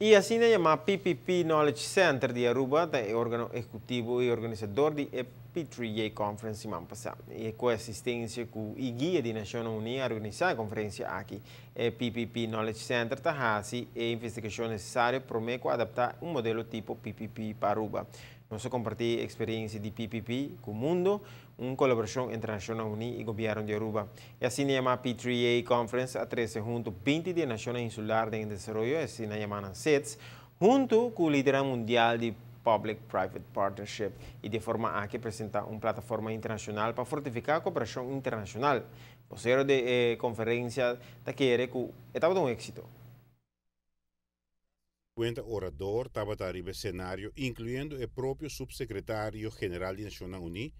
E asina yama PPP Knowledge Center di Aruba ta e organo ehecutivo y organisador di e P3A Conference siman pasa. Y cu asistencia cu e guia di Nacionnan Uni a organisa e conferencia aki. E PPP Knowledge Center ta haci e investigacion necesario pa cu adapta un modelo tipo PPP pa Aruba. Nos a comparti experiencia di PPP cu mundo, un colaboracion entre Nacionnan Uni y Gobierno di Aruba. E asina yama P3A Conference a trece hunto 20 di nacion insular den desaroyo, asina yama SIDS, hunto cu e lider mundial di Public-Private Partnership y di forma aki presenta un plataforma internacional pa fortifica e cooperacion internacional. Vocero di e conferencia ta kere cu tabata un exito. 50 orador tabata riba scenario, incluyendo e propio subsecretario general di Nacionnan Uni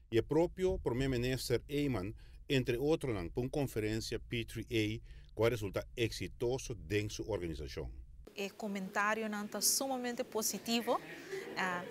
y e propio Prome Minister Eman, entre otro, pa un conferencia P3A cu a resulta exitoso den su organisacion. E comentarionan ta sumamente positivo.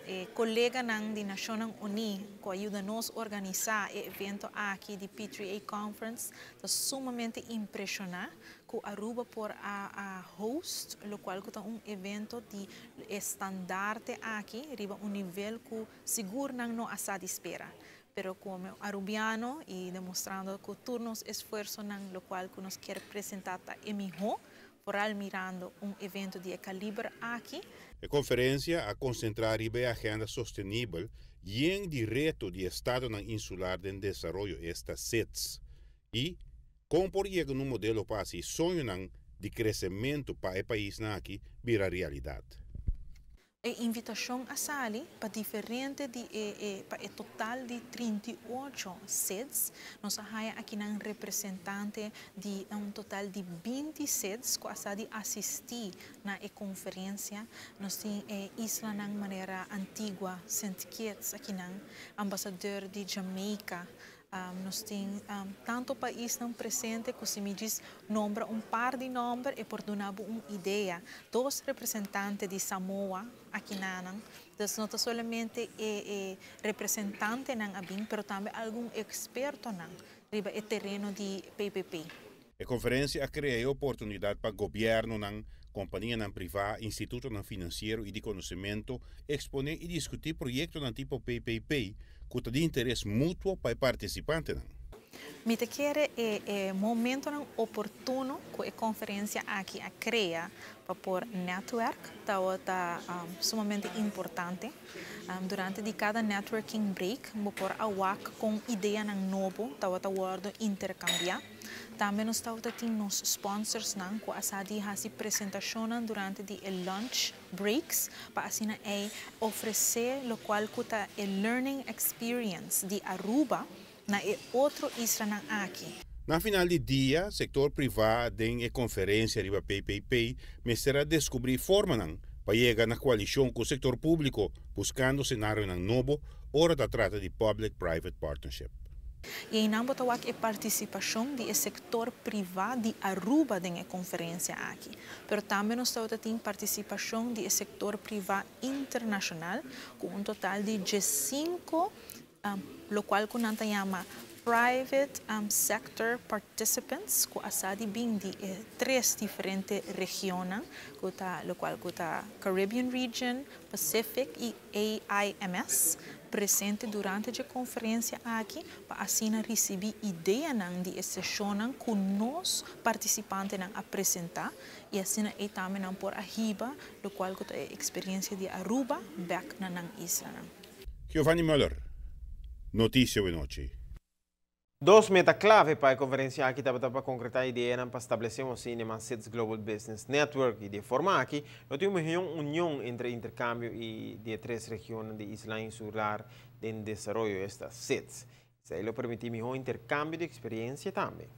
E coleganan di Nacionnan Uni cu a yuda nos organisa e evento aki di P3A Conference ta sumamente impresiona cu Aruba por a host, locual ta un evento di estandarte aki, riba un nivel cu sigur nan no a sa di spera. Pero como arubiano y demostrando cu tur nos esfuersonan, locual cu nos kier presenta ta e miho, vooral mirando un evento di caliber aki. E conferencia a concentra riba e agenda sostenibel y e reto di estadonan insular den desaroyo, esta SIDS. Y con por yega na un modelo pa e soño di crecemento pa e paisnan aki bira realidad. E invitacion a sali pa diferente di pa e total di 38 SIDS. Nos a haya aki un representante di un total di 20 SIDS cu a sa di asisti na e conferencia. Nos tin islanan manera Antigua, St. Kitts aki nan, embaixador di Jamaica. Nos tin tanto paisnan presente cu si mi nombra un par di nomber e por duna un idea. Dos representante di Samoa aki nan. Anto, no ta solamente e representantenan a bin, pero tambe algun expertonan riba e tereno di PPP. E conferencia a crea oportunidad pa gobiernonan, companianan priva, institutonan financiero y di conocemento expone y discuti proyectonan tipo PPP cu ta di interes mutuo pa e participantenan. Mi ta kere e momentonan oportuno cu e conferencia aki a crea pa por network ta sumamente importante. Durante di cada networking break, bo por a wak con ideanan nobo tabata wordo intercambia. Tambe nos tabatin nos sponsorsnan cu a sa di hasi presentacion durante di lunch breaks pa asina e ofrece locual cu ta e learning experience di Aruba na e otro islanan aki. Na final di dia, sector priva den e conferencia riba PPP mester a descubri formanan pa yega na coalicion cu e sector publico, buscando scenarionan nobo ora ta trata di Public-Private Partnership. Y einan bo ta wak e participacion di sector priva di Aruba den e conferencia aki. Pero tambe nos tin participacion di sector priva internacional, cu un total di 5, locual cu nan ta yama private sector participants, cu a sa di bin di tres diferente region, cu ta, locual cu ta Caribbean Region, Pacific y AIMS, presente durante e conferencia aki, pa asina ricibi ideanan di sesionnan cu nos participantenan a presenta y asina e tambe nan por a hiba, locual cu ta e experiencia di Aruba back na nan isla. Giovanni Müller, Noticia Nochi. Dos meta clave pa e conferencia aki tabata pa concreta idea pa establece un asina yama SIDS Global Business Network y di e forma aki nos tin un union entre intercambio y di tres region di isla insular di desaroyo, esta SIDS. Esey lo permiti miho intercambio di experiencia tambe.